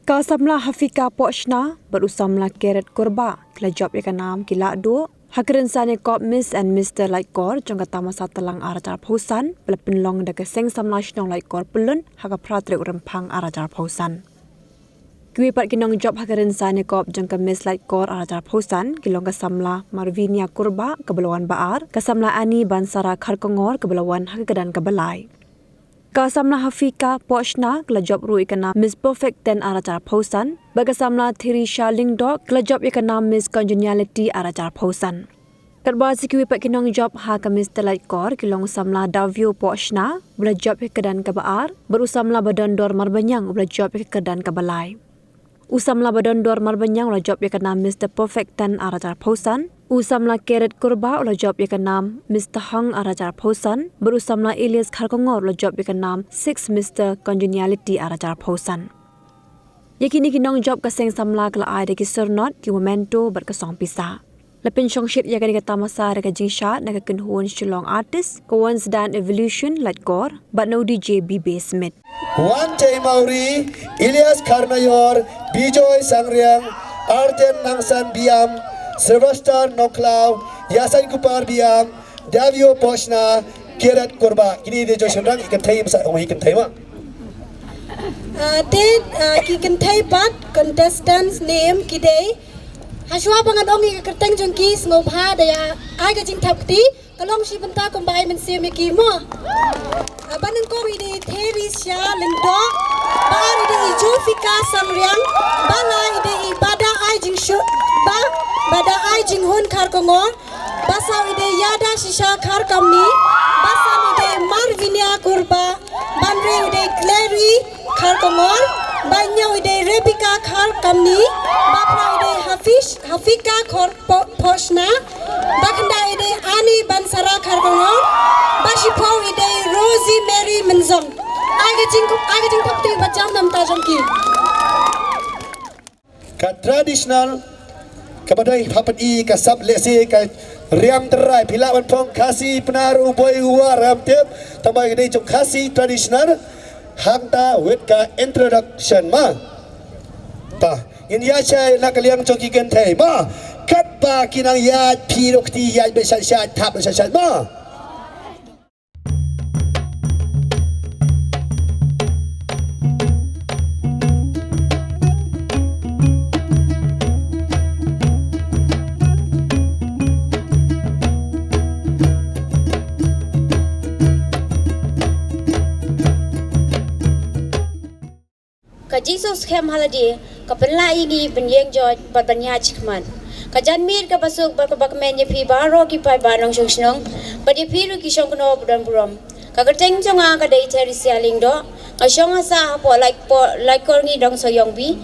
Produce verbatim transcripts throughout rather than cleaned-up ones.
Ka samla Hafika Pohshna bad u samla Keret Kurba ki la jop ïa ka nam ki la duh ha ka rynsan ïakop Miss and Mister Laitkor jong ka tamasa Tlang ar hajar arphew san ba la pynlong da ka Seng Samla Shnong Laitkor Pyllun ha ka phra tarik u Rymphang ar hajar arphew san. Kiwei pat ki nongjop ha ka rynsan ïakop jong ka Miss Laitkor ar hajar arphew san ki long ka samla Marvinia Kurba kaba la wan ba ar, ka samla Annie Bansara Kharkongor kaba la wan ha ka kyrdan kaba lai. Ka samla Hafika Pohshna ka la jop ruh ïa ka nam Miss Perfect ten ar hajar arphew san, bad ka samla Theresia Lyngdoh ka la jop ïa ka nam Miss Congeniality ar hajar arphew san. Katba sa kiwei pat ki nongjop ha ka Mister Laitkor ki long u samla Davio Pohshna uba la jop ïa ka kyrdan kaba ar, bad u samla Badondor Marbaniang uba la jop ïa ka kyrdan kaba lai. U samla Badondor Marbaniang u la jop ïa ka nam Mister Perfect ten ar hajar arphew san. U samla Keret Kurba u la jop ïa ka nam Mister Hong ar hajar arphew san, bad u samla Elias Kharkongor u la jop ïa ka nam Six Mister Congeniality ar hajar arphew san. Ïa kine ki nongjop ka Seng Samla ka la ai da ki syrnod, ki memento bad ka song pisa. La pynshongshit ïa kane ka tamasa da ka jingshad na ka kynhun Shillong Artist, ka Once Dance Evolution Laitkor bad na u D J B B Smith. Wan Jay Mauri, Elias Kharnaior, Bijoy Sangriang, Arden Nangsan Biam, Sylvester Nongkhlaw, Yasan Kupar Biam, Davio Pohshna, Keret Kurba. Kine dei jong shynrang, i kynthei, masa ong i kynthei ma. Ah, te, ah, ki kynthei pat, contestants name ki dei. Hashwa ba ngan ong ïa ka kyrteng jong ki, sngewbha da ïa ai ka jingthap kti. Ka long shi bynta kumba ai mynsiem ïa ki mo. Ah, ba nyngkong i dei Theresia Lyngdoh, ba ar i dei i Jofika Sangriang, ba lai i dei i Bada Ai Jingshu, ba, Bada Ai Jinghun Kharkongor, ba saw i dei Yada Shisha Kharkamni, ba san i dei Marvinia Kurba, ba hynriew i dei Clary Kharkongor, ba hynñiew i dei Rebecca Kharkamni, ba phra i dei Hafish, Hafika Khor-, Po-, Pohshna, ba khyndai i dei Ani Bansara Kharkongor, ba shiphew i dei Rosie Mary Mynjong. Ai ka jing, ai ka jingthap kti ba jam na ka bynta jong ki. Ka traditional, kaba dei hapdeng i ka sap lehse ka riam trai, phi lah ban phong Khasi Pnar u boi u war, ram tip, tangba ka dei jong Khasi traditional, hangta wit ka introduction ma. Ta, ngin ïa shai na ka liang jong ki kynthei ma. Katba ki nang ïaid phi ruh kti ïaid beit shat shat, thap beit shat shat ma. Ka Jisu skhem ha lade, ka pynlah ïa ngi ban ïeng joit bad ban ïaid shakhmat. Ka janmiet kaba suk bad kaba kmen ïa phi baroh ki paidbah nongshong shnong, bad ïa phi ruh ki shongknop ba don burom. Ka kyrteng jong nga ka dei Theresia Lyngdoh, nga shong ha sah hapoh Lait-, poh Laitkor Ngihdong Sohiong B,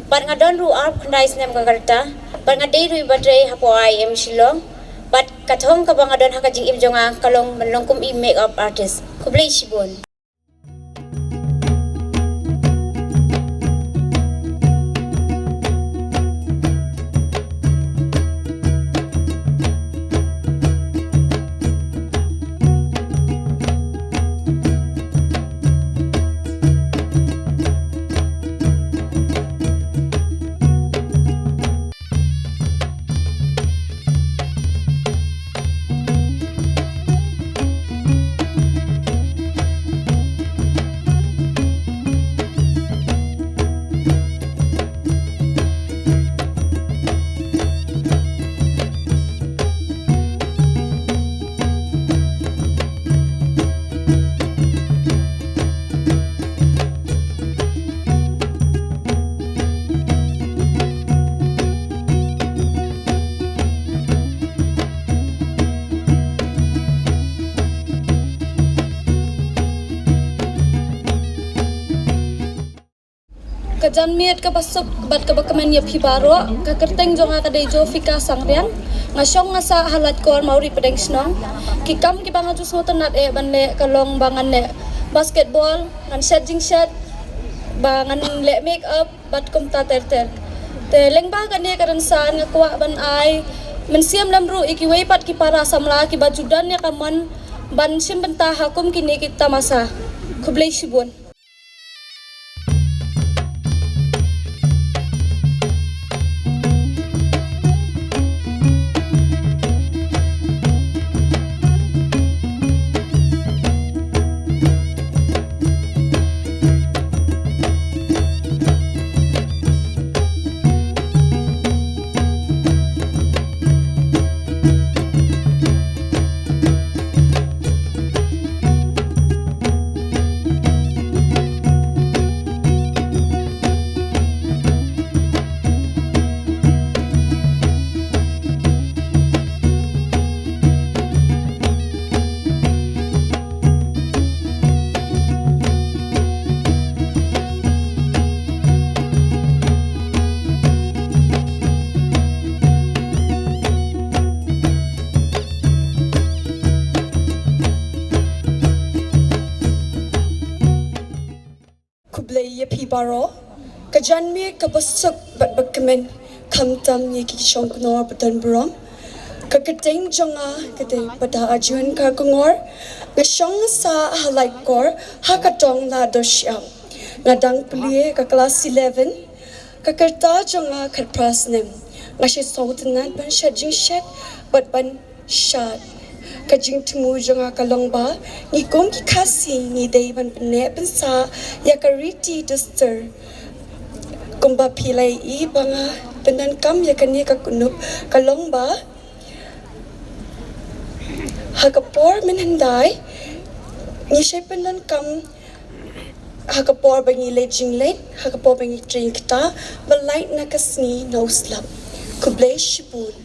bad nga don ruh arphew khyndai snem ka rta, bad nga dei ruh iba trei hapoh I I M Shillong, bad ka thong kaba nga don ha ka jingim jong nga ka long ban long kum i makeup artist. Khublei shibun. Ka janmiet kaba suk bad kaba kmen ïa phi baroh, ka kyrteng jong nga ka dei Jofika Sangriang. Nga shong nga sah ha Laitkor Mawri Pdeng Shnong. Ki kam kiba nga ju sngewtynnat eh ban leh ka long ba ngan leh basketball, ngan shet jingshet, ba ngan leh makeup, bad kumta ter ter. Te lyngba kane ka rynsan nga kwah ban ai mynsiem lem ruh ïa kiwei pat ki para samla kiba ju don ïa ka mon ban shim bynta ha kum kine ki tamasa. Khublei shibun. Baroh, ka janmiet kaba suk bad ba kmen, khamtam ïa ki shongknor ba don burom. Ka kyrteng jong nga ka dei Pada Arjun Kharkongor. Nga shong nga sah ha Laitkor, ha ka dong Lahdohshiap. Nga dang pule ka klas eleven. Ka rta jong nga khatphra snem. Nga shu sngewtynnat ban shet jingshet bad ban shad. Ka jingthmu jong nga ka long ba ngi kum ki Khasi ngi dei ban pynneh pynsah ïa ka riti dustur. Kumba phi la ïohi ba nga pyndonkam ïa kane ka kunup ka long ba ha ka por mynhyndai ngi shait pyndonkam ha ka por ba ngi leit jingleit, ha ka por ba ngi trei ktah, ba lait na ka sngi na u slap. Khublei shibun.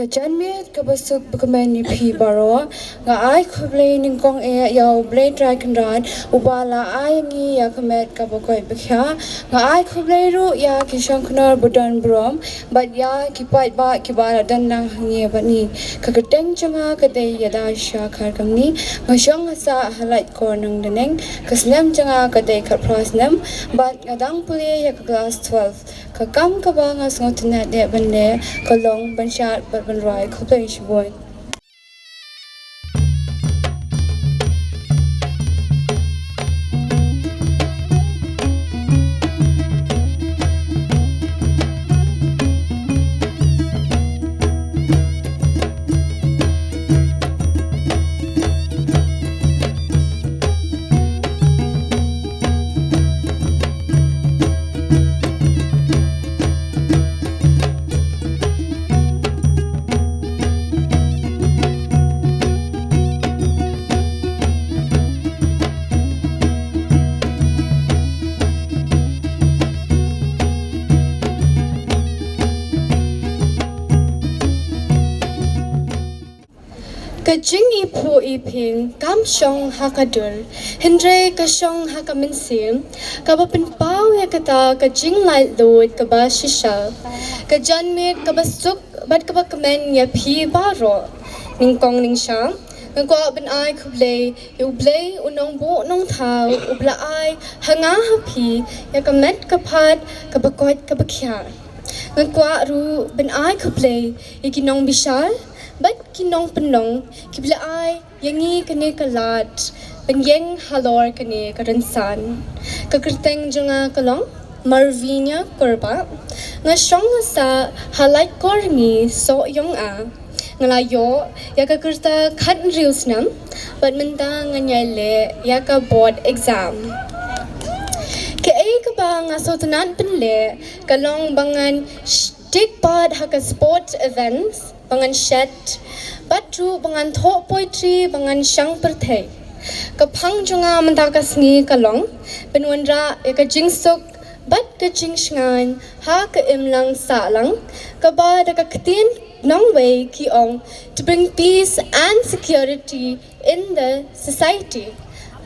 Ka janmiet kaba suk ba kmen ïa phi baroh. Nga ai khublei nyngkong eh ïa U Blei Trai Kynrad uba la ai ngi ïa ka met kaba koit ba khiah. Nga ai khublei ruh ïa ki shongknor ba don burom bad ïa ki paidbah kiba la don lang hangne bad ngi. Ka kyrteng jong nga ka dei Yadaisha Kharkamni. Nga shong nga sah ha Laitkor Nongdaneng. Ka snem jong nga ka dei khatphra snem bad nga dang pule ïa ka klas twelve. Ka kam kaba nga sngewtynnat eh ban leh ka long ban shad bad ban rwai. Khublei shibun. Ka jingiphuh iphieng kam shong ha ka dur, hynrei ka shong ha ka mynsiem, kaba pynpaw ïa kata ka jinglaitluid kaba shisha. Ka janmiet kaba suk bad kaba kmen ïa phi baroh. Nyngkong nyngshang, nga kwah ban ai khublei ïa U Blei U Nongbuh Nongthaw uba la ai ha nga ha phi ïa ka met ka phad kaba koit kaba khiah. Nga kwah ruh ban ai khublei ïa ki nongbishar bad ki nongpynlong kiba la ai ïa ngi kane ka lad ban ïeng halor kane ka rynsan. Ka kyrteng jong nga ka long Marvinia Kurbah. Nga shong nga sah ha Laitkor Ngi Sohiong A. Nga la ïoh ïa ka rta khathynriew snem bad mynta ngan ïai leh ïa ka board exam. Kaei kaba nga sngewtynnat ban leh ka long ba ngan sh- take part ha ka sport events, ba ngan shet, bad ruh ba ngan thoh poetry, ba ngan shang pyrthei. Ka phang jong nga mynta ka sngi ka long ban wanrah ïa ka jingsuk bad ka jingshngaiñ ha ka imlang sahlang, kaba da ka ktien nongwei ki ong, to bring peace and security in the society.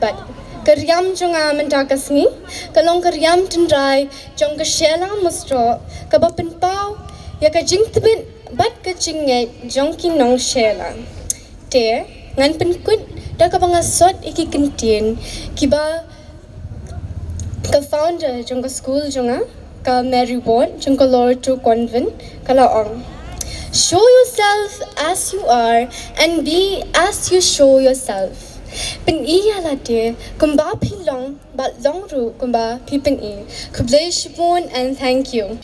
Bad ka riam jong nga mynta ka sngi ka long ka riam tynrai jong ka Shella Mustroh, kaba pynpaw ïa ka jingtbit bad ka jingngeit jong ki nong Shella. Te ngan pynkut da kaba nga sot ïa ki kyntien kiba ka founder jong ka skul jong nga, ka Mary Ward jong ka Loreto Convent, ka la ong, show yourself as you are and be as you show yourself. Pyni ïa lade kumba phi long bad long ruh kumba phi pyni. Khublei shibun and thank you.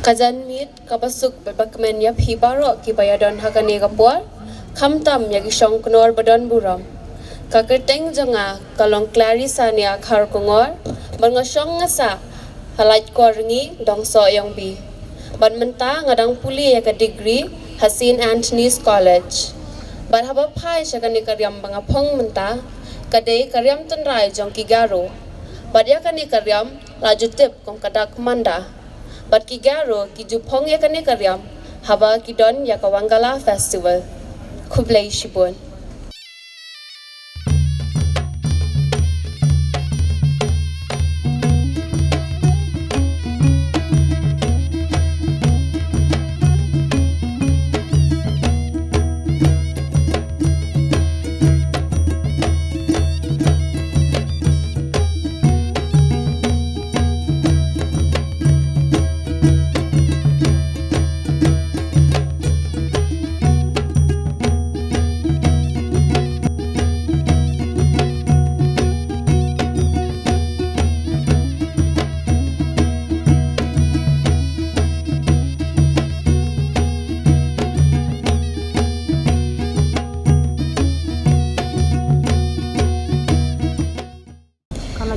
Ka janmiet kaba suk bad bakmen ïa phi baroh kiba ïadon ha kane ka por, khamtam ïa ki shongknor ba don burom. Ka kyrteng jong nga ka long Clarissa Nia Kharkongor, bad nga shong nga sah ha Laitkor Rngi, Dongsoh Yongbi. Bad mynta nga dang pule ïa ka degree ha Saint Anthony's College. Bad haba phai sha kane ka riam ba nga phong mynta, ka dei ka riam tynrai jong ki Garo. Bad ïa kane ka riam la ju tip kum ka Dak Manda. Bad ki Garo ki ju phong ïa kane ka riam haba ki don ïa ka Wangala Festival. Khublei shibun.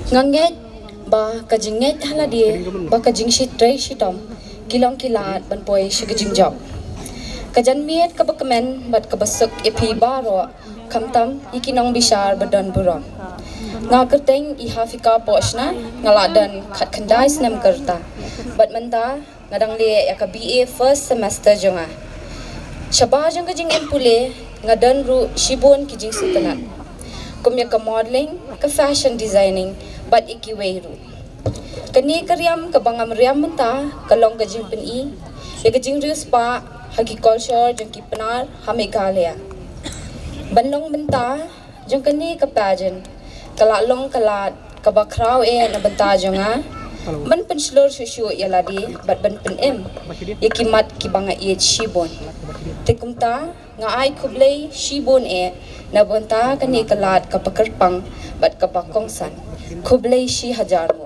Nga ngeit ba ka jingngeit ha lade bad ka jingshitrei shitom ki long ki lad ban poi sha ka jingjop. Ka janmiet kaba kmen bad kaba suk ïa phi baroh, khamtam ïa ki nongbishar ba don burom. Nga kyrteng i Hafika Pohshna, nga la don khatkhyndai snem ka rta. Bad mynta nga dang leh ïa ka B A first semester jong nga. Shabar jong ka jingim pule nga don ruh shibun ki jingsngewtynnat, kum ïa ka modeling, ka fashion designing, bad ïa kiwei ruh. Kane ka riam kaba nga riam mynta ka long ka jingpyni ïa ka jingriewspah ha ki kolshor jong ki Pnar ha Meghalaya. Ban long bynta jong kane ka pageant ka la long ka lad kaba khraw eh na bynta jong nga ban pynshlur shuh shuh ïa lade bad ban pynim ïa ki mat kiba nga ïeit shibun. Te kumta nga ai khublei shibun eh na bynta kane ka lad kaba kyrpang bad kaba kongsan. Khublei shihajar nguh.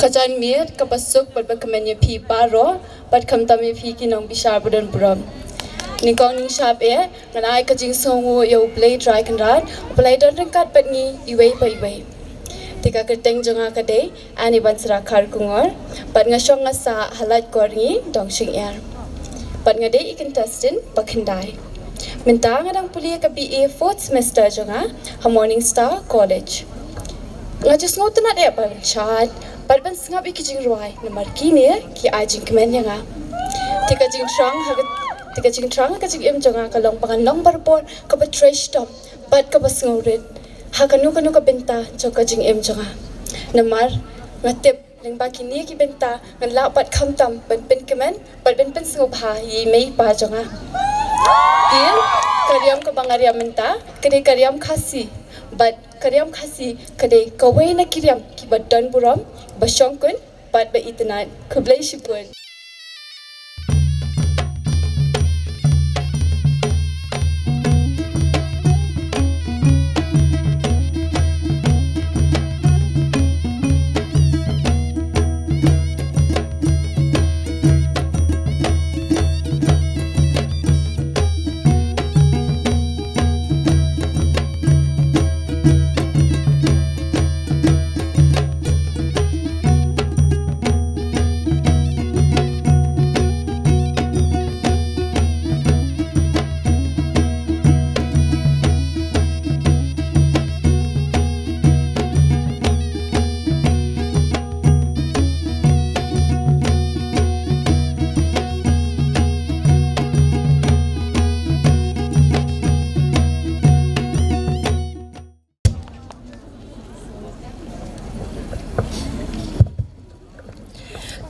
Ka janmiet kaba suk bad bakmen ïa phi baroh, bad khamtam ïa phi ki nongbishar ba don burom. Nyngkong nyngshap eh ngan ai ka jingsngewnguh ïa U Blei Trai Kynrad uba la don ryngkat bad ngi iwei pa iwei. Te ka kyrteng jong nga ka dei Annie Bansra Kharkongor, bad nga shong nga sah ha Laitkor Rngi, Dongshyngiar. Bad nga dei i contestant ba khyndai. Mynta nga dang pule ïa ka B A fourth semester jong nga ha Morning Star College. Nga ju sngewtynnat eh ban shad bad ban sngap ïa ki jingrwai namar kine ki ai jingkmen ïa nga. Te ka jingthrang ha ka, te ka jingthrang ha ka jingim jong nga ka long ba ngan long barabor kaba trei shitom bad kaba sngewrit ha kano kano ka bynta jong ka jingim jong nga. Namar nga tip lyngba kine ki bynta ngan lah bad khamtam ban pynkmen bad ban pynsngewbha ïa i mei i pa jong nga. Te ka riam kaba nga riam mynta ka dei ka riam Khasi, bad ka riam Khasi ka dei kawei na ki riam kiba don burom, ba shongkun bad ba itynnad. Khublei shibun.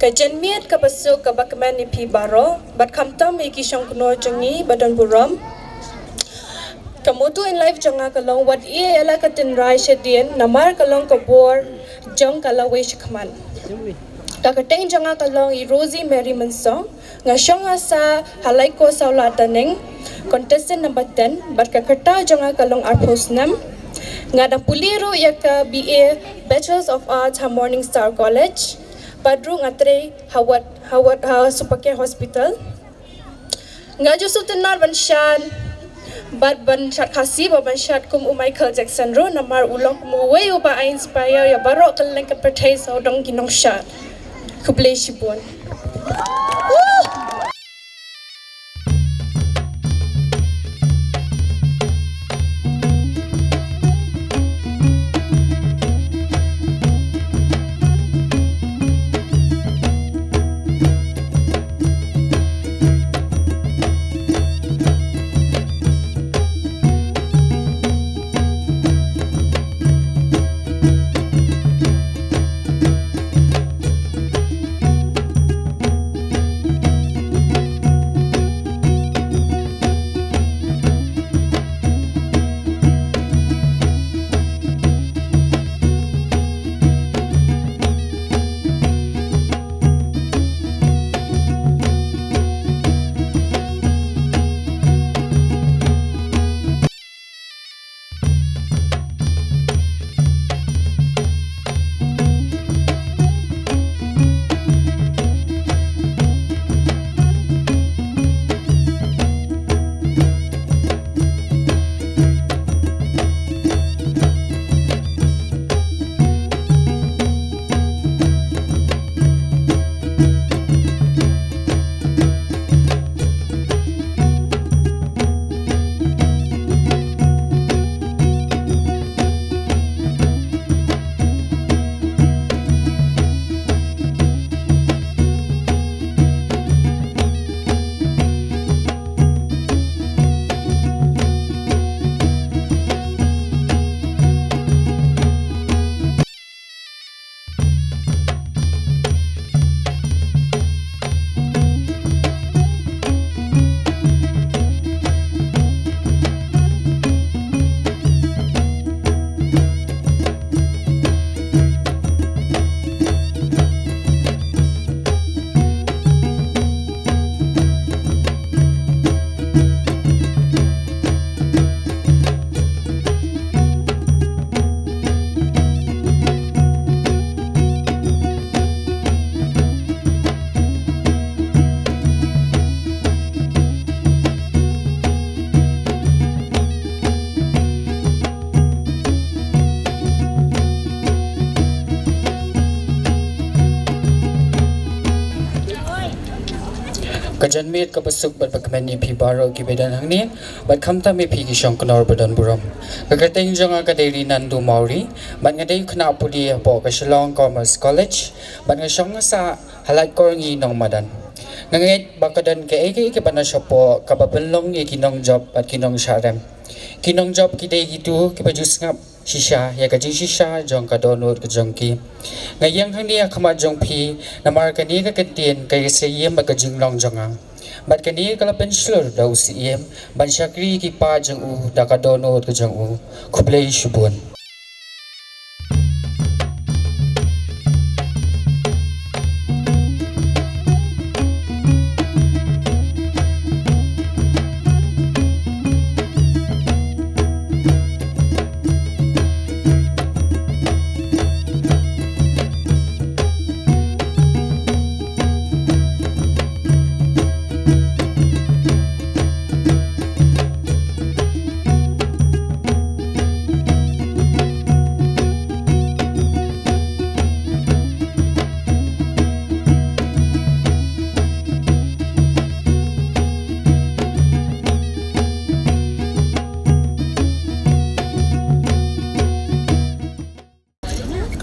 Ka janmiet kaba suk kaba kmen ïa phi baroh, bad khamtam ïa ki shongknor jong ngi ba don burom. Ka motto in life jong nga ka long wat ïa la ka tynrai shadien, namar ka long ka bor jong ka lawei shakhmat. Ka kyrteng jong nga ka long i Rosie Mary Mynsong, nga shong nga sah ha Laitkor Sawlad Daneng, contestant number ten, bad ka kyrta jong nga ka long arphew snem. Nga dang pule ruh ïa ka B A Bachelors of Arts ha Morning Star College, bad ruh nga trei ha ward, ha ward, ha Supercare Hospital. Nga ju sngewtynnad ban shad, bad ban shad Khasi, bad ban shad kum u Michael Jackson ruh, namar u long kum uwei uba ai inspire ïa baroh kylleng ka pyrthei sawdong ki nongshad. Khublei shibun. Ka janmiet kaba suk bad ba kmen ïa phi baroh kiba don hangne, bad khamtam ïa phi ki shongknor ba don burom. Ka kyrteng jong nga ka dei Rinaldo Mawrie, bad nga dei u khynnah pule hapoh ka Shillong Commerce College, bad nga shong nga sah ha Laitkor Ngi Nongmadan. Nga ngeit ba ka don kaei kaei kaba na shapoh kaba pynlong ïa ki nongjop bad ki nongshah rem. Ki nongjop ki dei kito kiba ju sngap shisha ïa ka jingshisha jong ka dohnud ka jong ki. Nga ïeng hangne ha khmat jong phi namar kane ka kyntien ka ïasyriem bad ka jinglong jong nga. Bad kane ka la pynshlur da u Syiem ban shakri ïa ki paid jong u da ka dohnud ka jong u. Khublei shibun.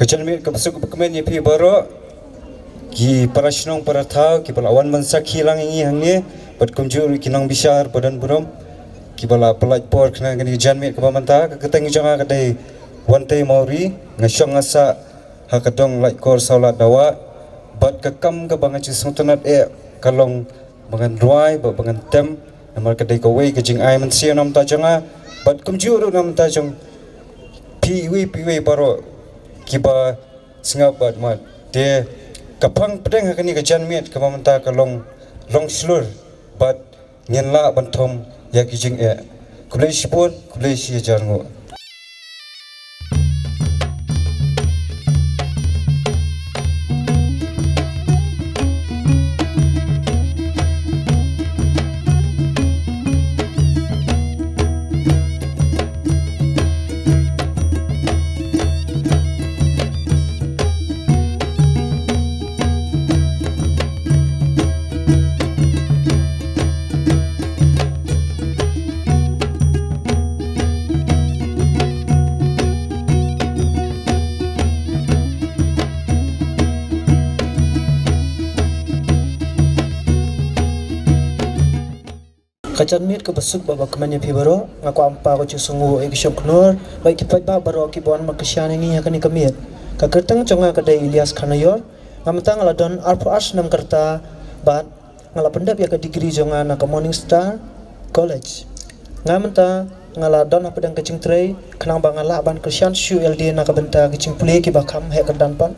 Ka janmiet kaba suk bad kmen ïa phi baroh ki para shnong para thaw kiba la wan ban sakhi lang ïa ngi hangne, bad kumjuh ruh ki nongbishar ba don burom kiba la pynlait por khnang ïa kane ka janmiet kaba mynta. Ka kyrteng jong nga ka dei Wantei Mawrie, nga shong nga sah ha ka dong Laitkor Sawlad Dawah, Bad ka kam kaba nga ju sngewtynnat eh ka long ba ngan rwai bad ba ngan tem, namar ka dei kawei ka jingai mynsiem na bynta jong nga bad kumjuh ruh na bynta jong phi iwei pa iwei baroh kiba sngap bad mad. Te ka phang pdeng ha kane ka janmiet kaba mynta ka long, long shlur bad ngin lah ban thom ïa ki jingeh. Khublei shibun, khublei shi hajar nguh. Ka janmiet kaba suk bad ba kmen ïa phi baroh, nga kwah ban pan ka jingsngewnguh ïa ki shongknur bad ki paidbah baroh kiba wan markyrshan ïa ngi ha kane ka miet. Ka kyrteng jong nga ka dei Elias Kharnaior. Nga mynta nga la don arphew ar snem ka rta bad nga la pyndep ïa ka degree jong nga na ka Morning Star College. Nga mynta nga la don hapdeng ka jingtrei khnang ba nga lah ban kyrshan shuh ïalade na ka bynta ka jingpule kiba kham heh kyrdan pat.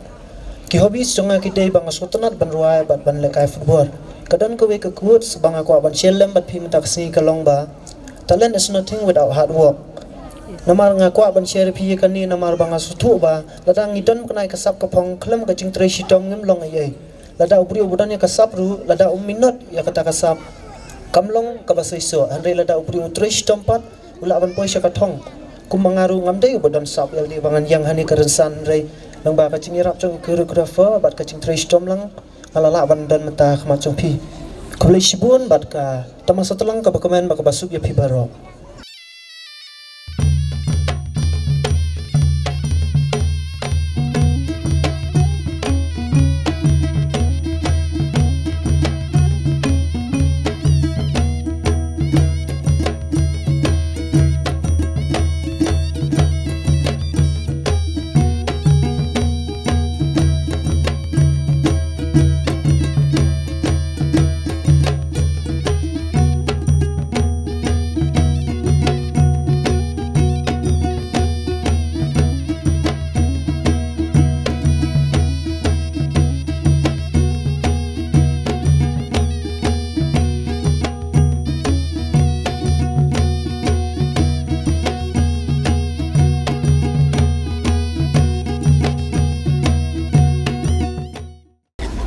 Ki hobbies jong nga ki dei ba nga sngewtynnat ban rwai bad ban lehkai football. Ka don kawei ka quotes ba nga kwah ban share lem bad phi mynta ka sngi ka long ba, "Talent is nothing without hard work." Namar nga kwah ban share ïa phi ïa kane namar ba nga sngewthuh ba lada ngi don kane ka sap ka phong khlem ka jingtrei shitom ngim long ei ei. Lada u briew uba don ïa ka sap ruh, lada um minot ïa kata ka sap, kam long kaba seisoh. Hynrei lada u briew u trei shitom pat, u lah ban poi sha ka thong. Kum ma nga ruh ngam dei uba don sap ïalade ba ngan ïeng ha kane ka rynsan, hynrei lyngba ka jingïarap jong u choreographer bad ka jingtrei shitom lang, nga la lah ban don mynta ha khmat jong phi. Khublei shibun bad ka tamasa tlang kaba kmen bad kaba suk ïa phi baroh.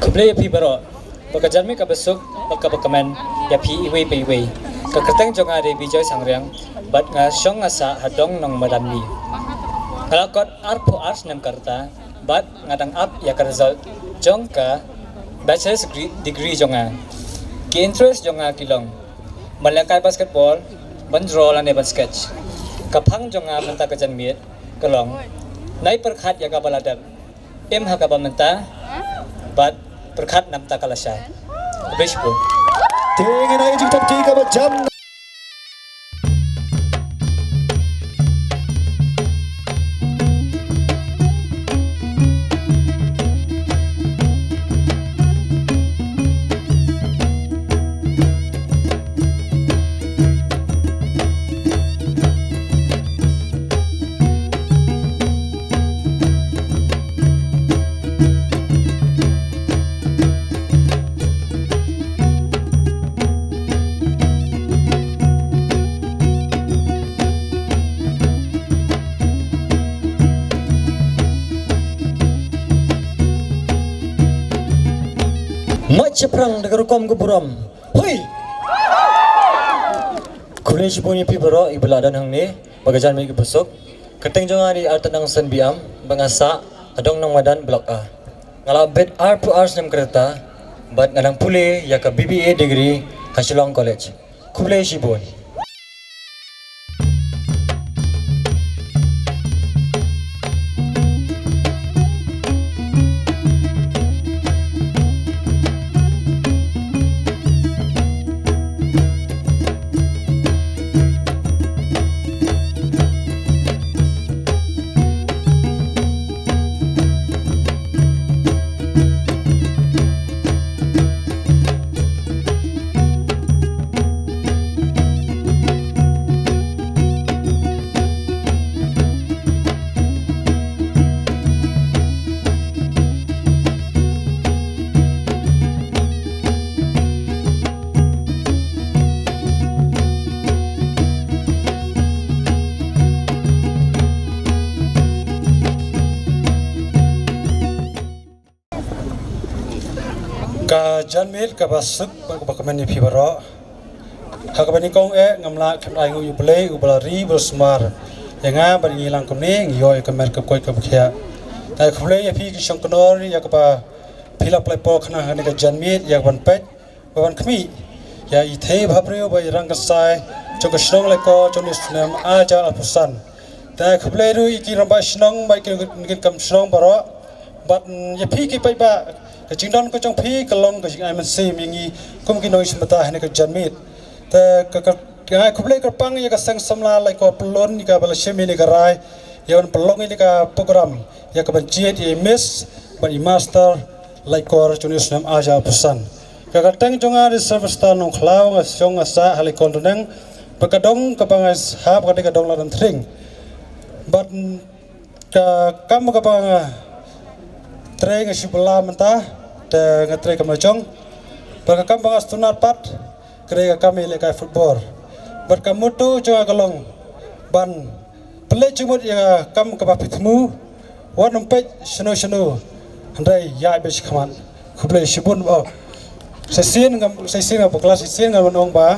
Khublei ïa phi baroh. Bad ka janmiet kaba suk bad kaba kmen ïa phi iwei pa iwei. Ka kyrteng jong nga dei Bijoy Sangriang bad nga shong nga sah ha Dong Nongmadan Mih. Nga la kot arphew ar snem ka rta bad nga dang ap ïa ka result jong ka bachelor's degree, degree jong nga. Ki interest jong nga ki long ban lehkai basketball, ban draw lane ban sketch. Ka phang jong nga mynta ka janmiet ka long nai pyrkhat ïa kaba la dep, im ha kaba mynta bad pyrkhat na bynta ka lashai. Khublei shibun. Te ngin ai jingthoh kti kaba jam. Mach shaphrang da ka rukom ka burom. Hoi! Khublei shibun ïa phi baroh iba la don hangne. Bad ka janmiet kaba suk. Kyrteng jong nga dei Artatnang Sen Biam, bad nga sah ha Dong Nongmadan Block A. Nga la bit arphew ar snem ka rta bad nga dang pule ïa ka B B A degree ha Shillong College. Khublei shibun. Ka janmiet kaba suk bad kaba kmen ïa phi baroh. Ha kaba nyngkong eh ngam lah khlem ai nguh ïa U Blei uba la ri uba la sumar ïa nga bad ngi lang kumne, ngi ïoh ïa ka met ka koit kaba khiah. Te khublei ïa phi ki shongknor ïa kaba phi la pynlait por khnang ha kane ka janmiet ïa kaban peit ba ban khmih ïa i thei bhabriew bad i rangkynsai jong ka shnong Laitkor jong une u snem ar hajar arphew san. Te khublei ruh ïa ki rangbah shnong bad ki nongkit kam shnong baroh. Bad, mm, ïa phi ki paidbah, ka jingdon ka jong phi ka long ka jingai mynsiem ïa ngi kum ki nongshim bynta ha kane ka janmiet. Te ka, ka, ka ngai khublei kyrpang ïa ka seng samla Laitkor Pyllun ïa kaba la shim ïa kane ka rai ïa ban pynlong ïa kane ka program ïa kaban jied ïa i Miss bad i Master Laitkor jong une u snem ar hajar arphew san. Ka kyrteng jong nga dei Sylvester Nongkhlaw, nga shong nga sah ha Laitkor Durneng. Bad ka dong kaba nga sah bad ka dei ka dong Ladrymthring. Bad ka kam kaba nga trei nga shu bylla mynta, te nga trei kam la jong. Bad ka kam ba nga sngewtynnat pat ka dei ka kam ïalehkai football. Bad ka motto jong nga ka long ban pynleit jingmut ïa ka kam kaba phi thmu, wat nym peit shano shano, hynrei ïaid beit shakhmat. Khublei shibun. Oh, shisien nga, shisien nga bakla, shisien nga wan ong ba ha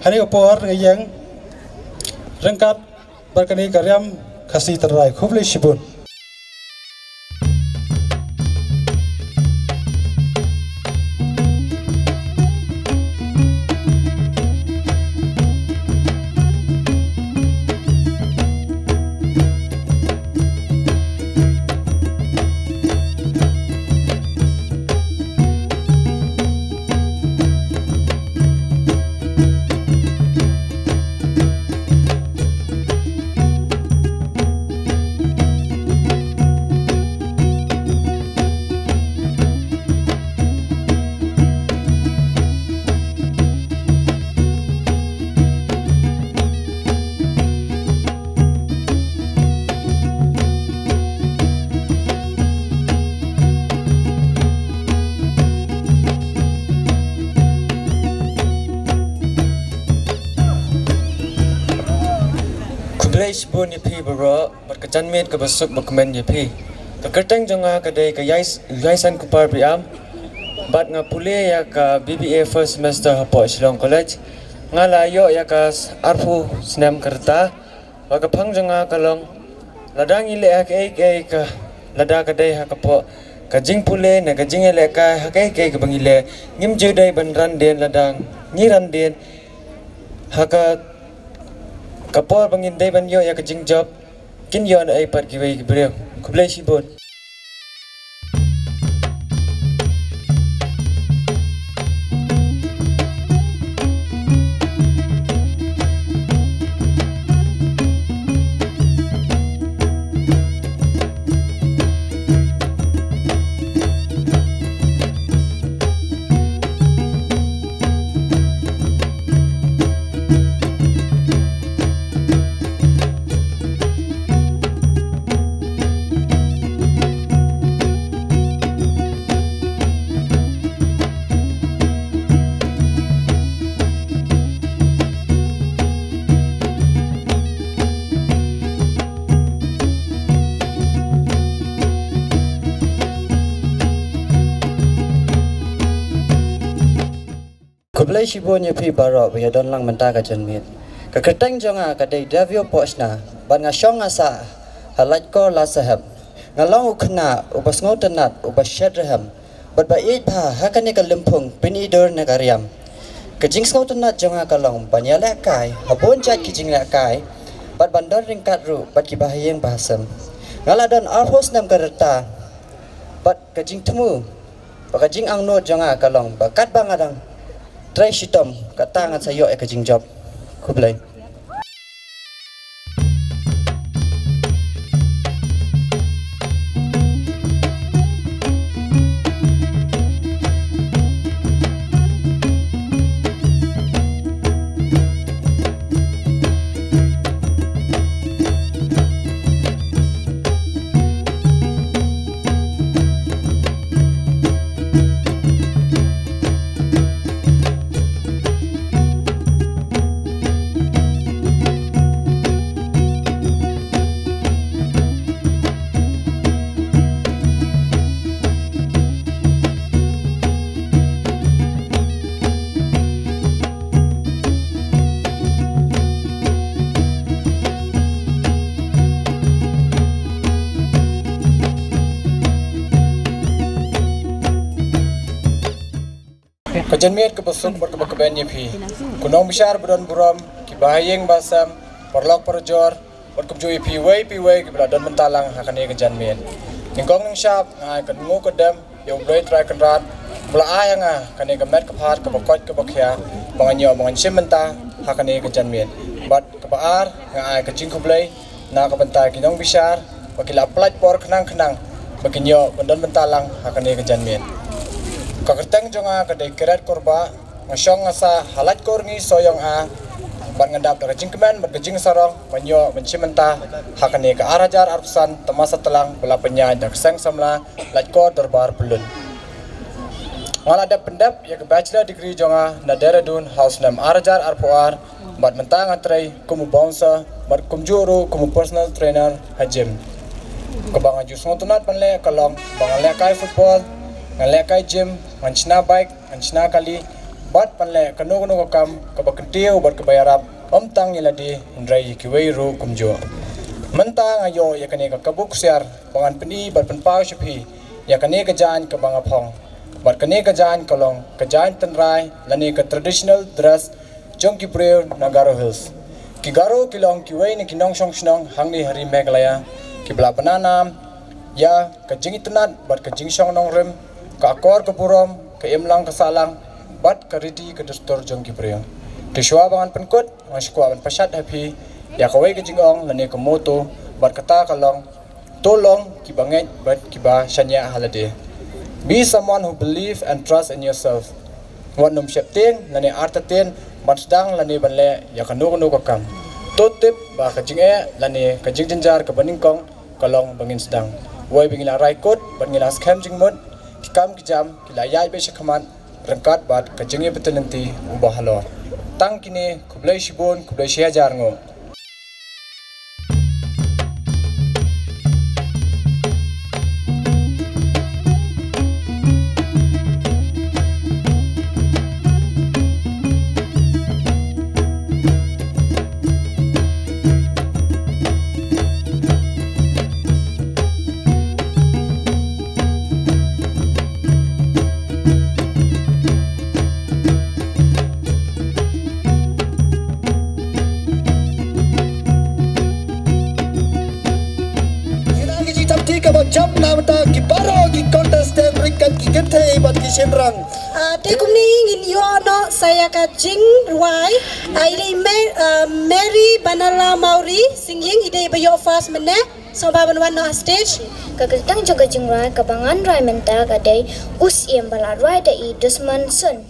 kane ka por nga ïeng ryngkat bad kane ka Riam Khasi Tynrai. Khublei shibun. Khublei shibun ïa phi baroh bad ka janmiet kaba suk ba kmen ïa phi. Ka kyrteng jong nga ka dei ka Yais-, Yaisen Kupar Briam. Bad nga pule ïa ka B B A first semester hapoh Shillong College. Nga la ïoh ïa ka s-, arphew snem ka rta. Bad ka phang jong nga ka long, lada ngi leh ha kaei kaei ka, lada ka dei ha ka pok ka jingpule ne ka jingïalehkai ha kaei kaei kaba ngi leh, ngim ju dei ban ran dien. Lada ngi ran dien ha ka, ka por ba ngin dei ban ïoh ïa ka jingjop, kin ïoh naei pat kiwei ki briew. Khublei shibun. Khublei shibun ïa phi baroh ba ïa don lang mynta ka janmiet. Ka kyrteng jong nga ka dei Davio Pochna, bad nga shong nga sah ha Laitkor Lasahep. Nga long u khynnah uba sngewtynnat, uba shet rhem, bad ba ïeit bha ha kane ka lympung pynidur na ka riam. Ka jingsngewtynnat jong nga ka long ban ïalehkai ha bun jait ki jinglehkai, bad ban don ryngkat ruh bad ki bahaïing bahasem. Nga la don arphew snem ka rta, bad ka jingthmu bad ka jingangnud jong nga ka long ba katba nga dang trei shitom, kata ngan sa ïoh ïa ka jingjop. Khublei. Ka janmiet kaba suk bad kaba kmen ïa phi, ki nongbishar ba don burom, ki bahaïing bahasem, paralok parajor, bad kumjuh ïa phi wei pa wei kiba la don bynta lang ha kane ka janmiet. Nyngkong nyngshap nga ai ka nguh ka dem ïa U Blei Trai Kynrad ba la ai ha nga kane ka met ka phad kaba koit kaba khia ba ngan ïoh ba ngan shim bynta ha kane ka janmiet. Bad kaba ar, nga ai ka jingkhublei na ka bynta ki nongbishar ba ki la pynlait por khnang khnang ba kin ïoh ban don bynta lang ha kane ka janmiet. Ka kyrteng jong nga ka dei Keret Korbah. Nga shong nga sah ha Laitkor Ngi Sohiong A, bad ngan dap da ka jingkmen bad ka jingsarong ban ïoh ban shim bynta ha kane ka ar hajar arphew san tamasa tlang ba la pynïaid da ka Seng Samla Laitkor Dorbar Pyllun. Nga la dep pyndep ïa ka bachelor degree jong nga na Dehradun ha u snem ar hajar arphew ar, bad mynta nga trei kum u bouncer bad kumjuh ruh kum u personal trainer ha gym. Kaba nga ju sngewtynnat ban leh ka long ba ngan lehkai football, ngan lehkai gym, ngan shna bike, ngan shna kali, bad ban leh kano kano ka kam kaba kyntiew bad kaba ïarap, ym tang ïa lade hynrei ïa kiwei ruh kumjuh. Mynta nga ïoh ïa kane ka kabu ksiar ba ngan pyni bad pynpaw sha phi ïa kane ka jaiñ kaba nga phong. Bad kane ka jaiñ ka long ka jaiñ tynrai lane ka traditional dress jong ki briew na Garo Hills. Ki Garo ki long kiwei na ki nongshong shnong hangne ha ri Meghalaya kiba la bna nam ïa ka jingitynnat bad ka jingshong nongrim, ka akor ka burom, ka imlang ka sahlang, bad ka riti ka dustur jong ki briew. Te shuwa ba ngan pynkut, nga sngewkwah ban pashat ha phi ïa kawei ka jingong lane ka motto, bad kata ka long: To long kiba ngeit bad kiba shaniah ha lade. Be someone who believe and trust in yourself. Wat nym sheptieng lane artatien ban sdang lane ban leh ïa kano kano ka kam. To tip ba ka jingeh lane ka jingjynjar kaba nyngkong ka long ba ngin sdang. Wei ba ngi la rai kut bad ngi la skhem jingmut, ki kam ki jam ki la ïaid beit sha khmat ryngkat bad ka jingïabtylli uba halor. Tang kine, khublei shibun, khublei shihajar nguh. Ngi dang ka jingthap kti kaba jam na bynta ki baroh ki contestant ryngkat ki kynthei bad ki shynrang. Ah, te kumne ngin ïoh noh sa ïa ka jingrwai. Ah, i dei Mer-, ah, Mary Banala Mawrie Singïing, i dei ba ïoh first mynne. Sngewbha ban wan noh ha stage. Ka kyrteng jong ka jingrwai kaba ngan rwai mynta ka dei U Syiem ba la rwai da i Dusmon Sun.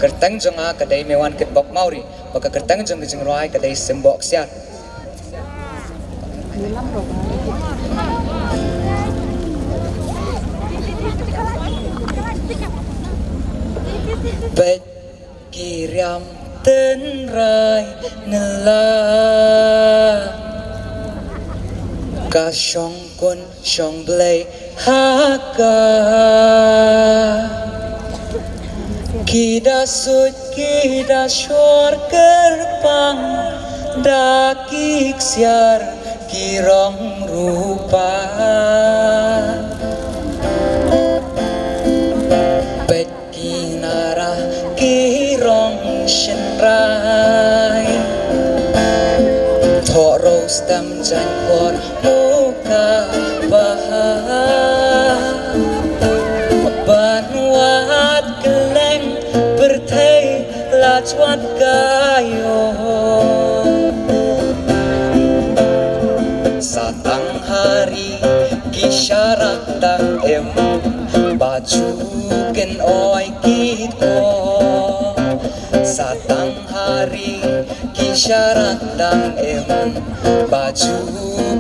Kyrteng jong nga ka dei Mewan Kitbok Mawri, bad ka kyrteng jong ka jingrwai ka dei Simbok Siar. Bad ki riam tynrai nylla ka shong kun shong Blei ha ka. Ki da suit ki da shor kyrpang, da ki ksiar ki rong rupa. Peit ki nara ki rong shynrai, thoh rose tam jan khor muka paha. Ban wad kylleng pyrthei la chwat ka ïoh. Sa tang ha ri ki sharak tang im, ba ju kin oi ki ko. Sa tang ha ri ki sharak tang im, ba ju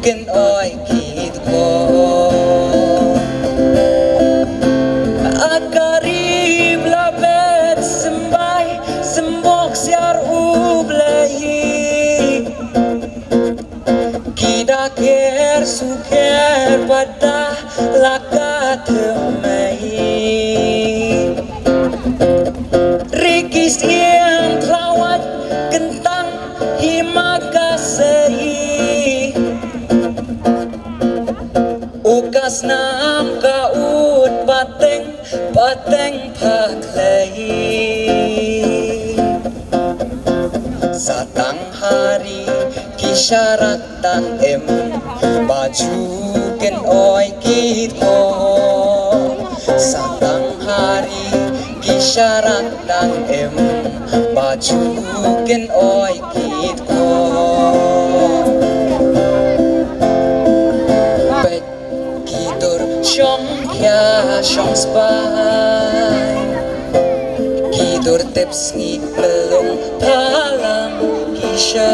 kin oi ki ko. A ka ri ba la bet symbai, Simbok Siar U Blei. Ki da ker su ker bad da la ka thymmai. Ri ki siem thlawait kyntang hi ma ka sei. U ka snam ka ud pateng, pateng pha khlei. Sa tang ha ri ki sharak tang im, ba ju kin oi ki ko. Sa tang ha ri ki sharak tang im, ba ju kin oi ki ko. Peit ki dur shong khia shong spah, ki dur tip sngi pylung phalang ki sha.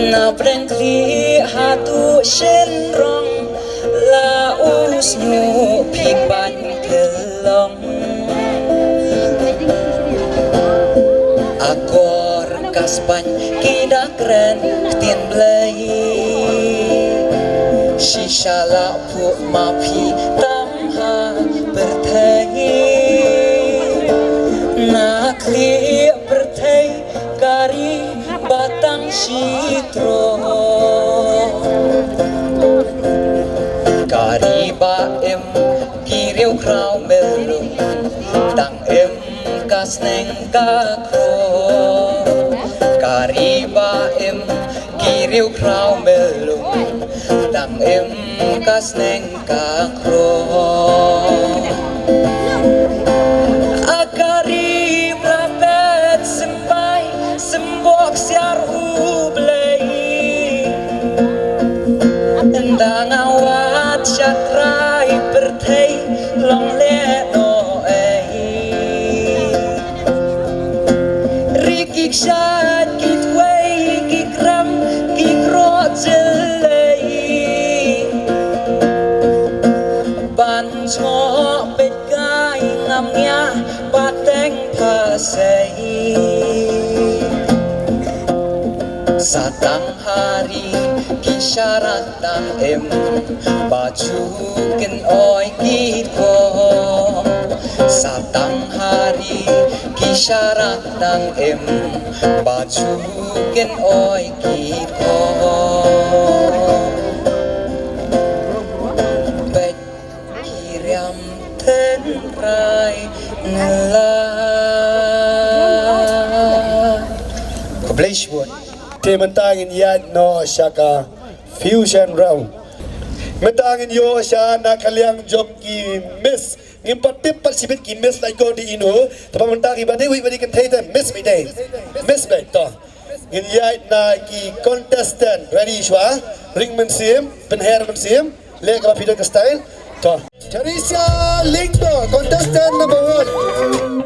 Na pdeng khlieh haduh shynrong la u snieh phi ban khlong. Akor ka spaiñ ki da kren ktien Blei. Shisha la phuh ma phi tam ha pyrthei. Na khlieh pyrthei ka ri ba tang shi tyrkhong. Ka ri ba im ki riew khraw mel lum, tang im ka sneng ka khraw. Ka ri ba im ki riew khraw mel lum, tang im ka sneng ka khraw. A ka ri ba la bet symbai, Simbok Siar U Blei. Ynda nga wad sha trai pyrthei long lehnohei. Ri ki kshaid ki twei ki kram ki kroh jyllei. Ban jngoh peit kai ngam ngiah pateng phasei. Sa tang ha ri ki sharak tang im, ba ju kin oi ki ko. Sa tang ha ri ki sharak tang im, ba ju kin oi ki ko. Peit ki riam tynrai nylla. Khublei shibun. Te mynta ngin ïaid noh sha ka fusion round. Mynta ngin ïoh sha na ka liang jong ki miss. Ngim pat tip pat shibit ki miss la ïoh dei ino. Te pat mynta ki ba dei wei ba dei kynthei te miss beit dei. Miss beit to. Ngin ïaid na ki contestant. Ready shuwa? Ring mynsiem, pynher mynsiem. Leh kaba phi don ka style. To. Theresia Lyngdoh, contestant number one.